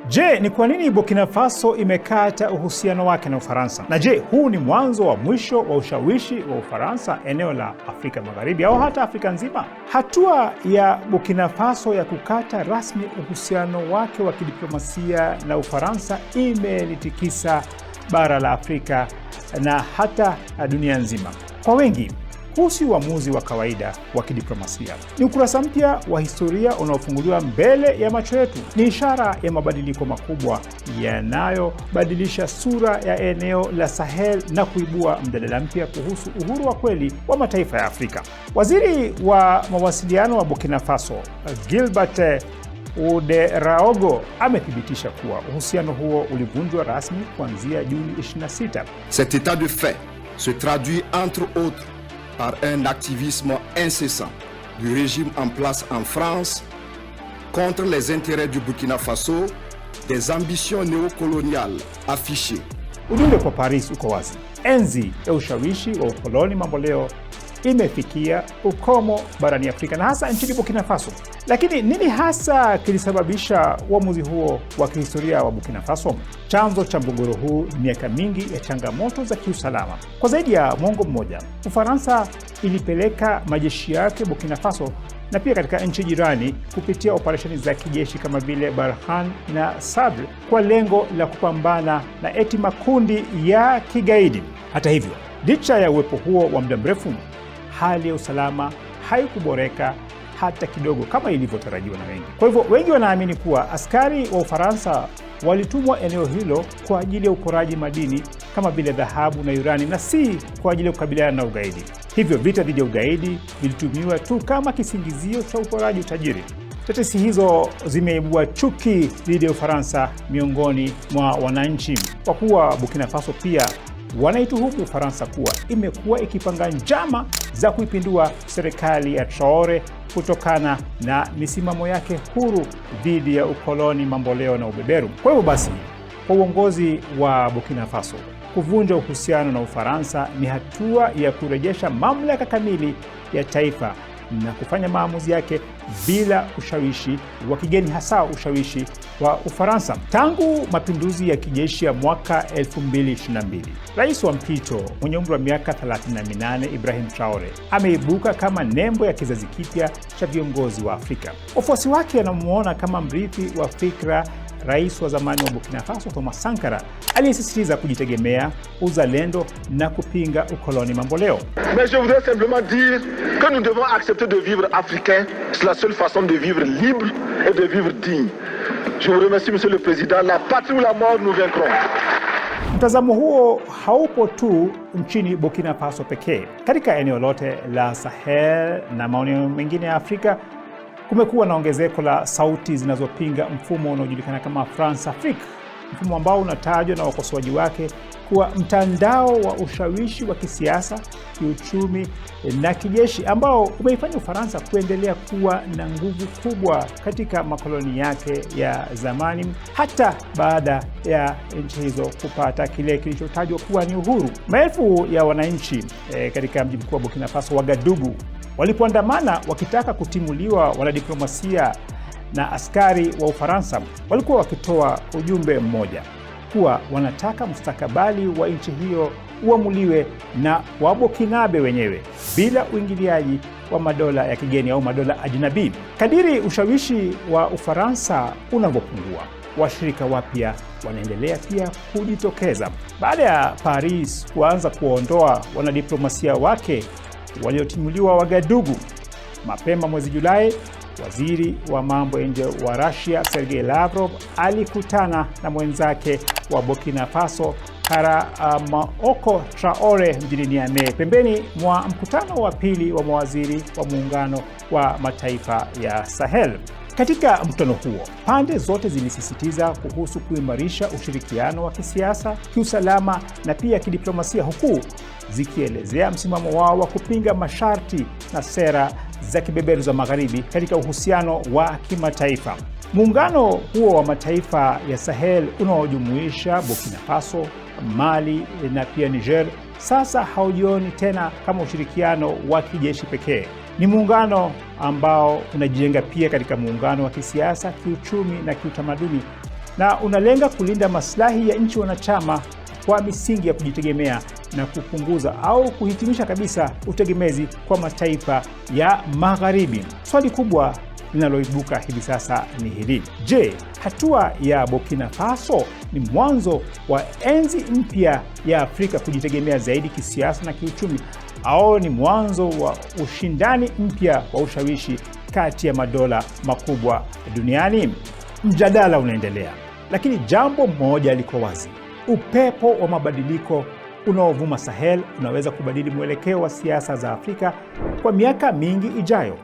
Je, ni kwa nini Burkina Faso imekata uhusiano wake na Ufaransa? Na je, huu ni mwanzo wa mwisho wa ushawishi wa Ufaransa eneo la Afrika Magharibi au hata Afrika nzima? Hatua ya Burkina Faso ya kukata rasmi uhusiano wake wa kidiplomasia na Ufaransa imelitikisa bara la Afrika na hata dunia nzima. Kwa wengi, huu si uamuzi wa kawaida wa kidiplomasia. Ni ukurasa mpya wa historia unaofunguliwa mbele ya macho yetu. Ni ishara ya mabadiliko makubwa yanayobadilisha sura ya eneo la Sahel na kuibua mjadala mpya kuhusu uhuru wa kweli wa mataifa ya Afrika. Waziri wa mawasiliano wa Burkina Faso, Gilbert Uderaogo, amethibitisha kuwa uhusiano huo ulivunjwa rasmi kuanzia Juni 26. Cet état de fait se traduit entre autres par un activisme incessant du régime en place en France contre les intérêts du Burkina Faso, des ambitions néocoloniales affichées. Ujumbe kwa Paris uko wazi: enzi ya ushawishi wa ukoloni mamboleo imefikia ukomo barani Afrika na hasa nchini Burkina Faso. Lakini nini hasa kilisababisha uamuzi huo wa kihistoria wa Burkina Faso? Chanzo cha mgogoro huu ni miaka mingi ya changamoto za kiusalama. Kwa zaidi ya mwongo mmoja, Ufaransa ilipeleka majeshi yake Burkina Faso na pia katika nchi jirani kupitia operesheni za kijeshi kama vile Barkhane na Sabre kwa lengo la kupambana na eti makundi ya kigaidi. Hata hivyo, licha ya uwepo huo wa muda mrefu, hali ya usalama haikuboreka hata kidogo kama ilivyotarajiwa na wengi. Kwa hivyo, wengi wanaamini kuwa askari wa Ufaransa walitumwa eneo hilo kwa ajili ya uporaji madini kama vile dhahabu na urani na si kwa ajili ya kukabiliana na ugaidi. Hivyo vita dhidi ya ugaidi vilitumiwa tu kama kisingizio cha uporaji utajiri. Tetesi hizo zimeibua chuki dhidi ya Ufaransa miongoni mwa wananchi, kwa kuwa Burkina Faso pia wanaituhumu Ufaransa kuwa imekuwa ikipanga njama za kuipindua serikali ya Traore kutokana na misimamo yake huru dhidi ya ukoloni mamboleo na ubeberu. Kwa hivyo basi, kwa uongozi wa Burkina Faso kuvunja uhusiano na Ufaransa ni hatua ya kurejesha mamlaka kamili ya taifa na kufanya maamuzi yake bila ushawishi wa kigeni, hasa ushawishi wa Ufaransa. Tangu mapinduzi ya kijeshi ya mwaka 2022, rais wa mpito mwenye umri wa miaka 38 Ibrahim Traore ameibuka kama nembo ya kizazi kipya cha viongozi wa Afrika. Wafuasi wake wanamuona kama mrithi wa fikra rais wa zamani wa Burkina Faso Thomas Sankara aliyesisitiza kujitegemea, uzalendo na kupinga ukoloni mamboleo. Mais je voudrais simplement dire que nous devons accepter de vivre africain. C'est la seule façon de vivre libre et de vivre digne. Je vous remercie, Monsieur le Président. La patrie ou la mort, nous vaincrons. Mtazamo huo haupo tu nchini Burkina Faso pekee. Katika eneo lote la Sahel na maeneo mengine ya Afrika kumekuwa na ongezeko la sauti zinazopinga mfumo unaojulikana kama France-Afrique, mfumo ambao unatajwa na wakosoaji wake kuwa mtandao wa ushawishi wa kisiasa, kiuchumi na kijeshi ambao umeifanya Ufaransa kuendelea kuwa na nguvu kubwa katika makoloni yake ya zamani hata baada ya nchi hizo kupata kile kilichotajwa kuwa ni uhuru. Maelfu ya wananchi katika mji mkuu wa Burkina Faso, Wagadugu, walipoandamana wakitaka kutimuliwa wanadiplomasia na askari wa Ufaransa, walikuwa wakitoa ujumbe mmoja kuwa wanataka mustakabali wa nchi hiyo uamuliwe na Wabukinabe wenyewe bila uingiliaji wa madola ya kigeni au madola ajnabi. Kadiri ushawishi wa Ufaransa unavyopungua, washirika wapya wanaendelea pia kujitokeza. Baada ya Paris kuanza kuwaondoa wanadiplomasia wake waliotimuliwa Wagadugu mapema mwezi Julai, waziri wa mambo ya nje wa Russia Sergei Lavrov alikutana na mwenzake wa Burkina Faso Karamaoko Traore mjini Niamey, pembeni mwa mkutano wa pili wa mawaziri wa muungano wa mataifa ya Sahel. Katika mkutano huo, pande zote zilisisitiza kuhusu kuimarisha ushirikiano wa kisiasa, kiusalama na pia kidiplomasia, huku zikielezea msimamo wao wa kupinga masharti na sera za kibeberu za Magharibi katika uhusiano wa kimataifa. Muungano huo wa mataifa ya Sahel unaojumuisha Burkina Faso, Mali na pia Niger sasa haujioni tena kama ushirikiano wa kijeshi pekee. Ni muungano ambao unajijenga pia katika muungano wa kisiasa, kiuchumi na kiutamaduni na unalenga kulinda maslahi ya nchi wanachama kwa misingi ya kujitegemea na kupunguza au kuhitimisha kabisa utegemezi kwa mataifa ya Magharibi. Swali kubwa linaloibuka hivi sasa ni hili: je, hatua ya Burkina Faso ni mwanzo wa enzi mpya ya Afrika kujitegemea zaidi kisiasa na kiuchumi, au ni mwanzo wa ushindani mpya wa ushawishi kati ya madola makubwa duniani? Mjadala unaendelea, lakini jambo moja liko wazi: upepo wa mabadiliko unaovuma Sahel unaweza kubadili mwelekeo wa siasa za Afrika kwa miaka mingi ijayo.